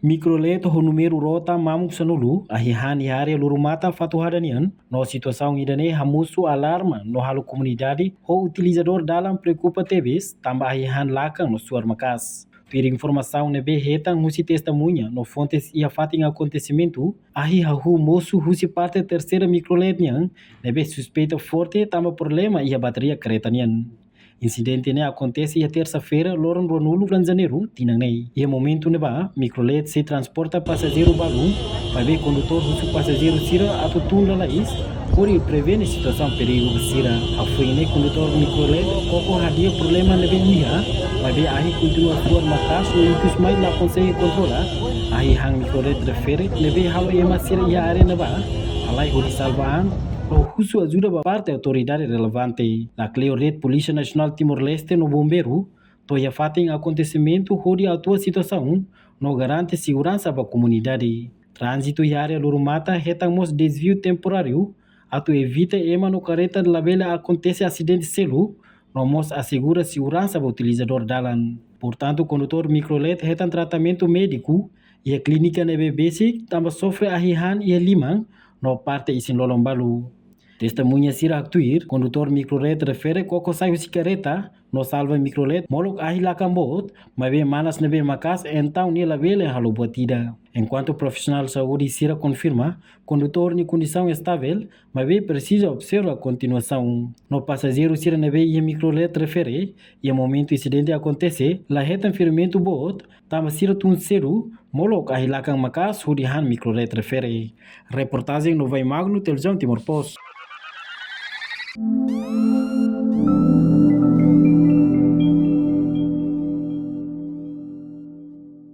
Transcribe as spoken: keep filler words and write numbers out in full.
Mikrolet ho númeru rota mamuk sanulu ahi han iha área Lurumata Fatuhada nian, no situasaun ida-ne'e hamosu alarma no halo komunidade ho utilizadór dalan preokupa tebes tanba ahi han lakan no suar maka'as. Tuir informasaun ne'ebé hetan husi testemuña no fontes iha fatin akontesimentu, ahi hahú mosu husi parte terseira Mikrolet nian, ne'ebé suspeita forte tanba problema iha bateria karreta nian. Insidente ne'e akontese iha tersa-feira, loron ruanulu fulan Janeiru, tinan ne'e. Iha momentu ne'ebá, Mikrolet sei transporta pasajeiru balu, maibé kondutór husu pasajeiru sira atu tun lalais, hodi prevene situasaun perigu ba sira. Hafoin ne'e kondutór Mikrolet koko hadi'a problema ne'ebé iha, maibé ahi kontinua suar maka'as no ikus mai la konsege kontrola. Ahi han Mikrolet refere ne'ebé halo ema sira iha área ne'ebá halai hodi salva an no husu ajuda ba parte autoridade relevante. Lakleur de'it Polísia Nasionál Timor-Leste no Bombeiru to'o iha fatin akontesimentu hodi atua situasaun no garante seguransa ba komunidade. Tránzitu iha área Lurumata hetan mós dezviu temporáriu atu evita ema no karreta labele akontese asidente seluk, no mós asegura seguransa ba utilizadór dalan. Portantu, kondutór Mikrolet hetan tratamentu médiku iha klínika ne'ebé besik tanba sofre ahi han iha liman no parte isin-lolon balu. Testemuña sira haktuir, kondutór Mikrolet refere koko sai husi karreta no salva Mikrolet molok ahi lakan boot, maibé manas ne'ebé maka'as entaun nia labele halo buat ida. Enkuantu profisionál saúde sira konfirma kondutór nia kondisaun estável, maibé presiza observa kontinuasaun. No pasajeiru sira ne'ebé iha Mikrolet refere, iha momentu insidente akontese, la hetan ferimentu boot, tanba sira tun sedu, molok ahi lakan maka'as hodi han Mikrolet refere. Reportajen Novai Magno, Televizaun Timor Post.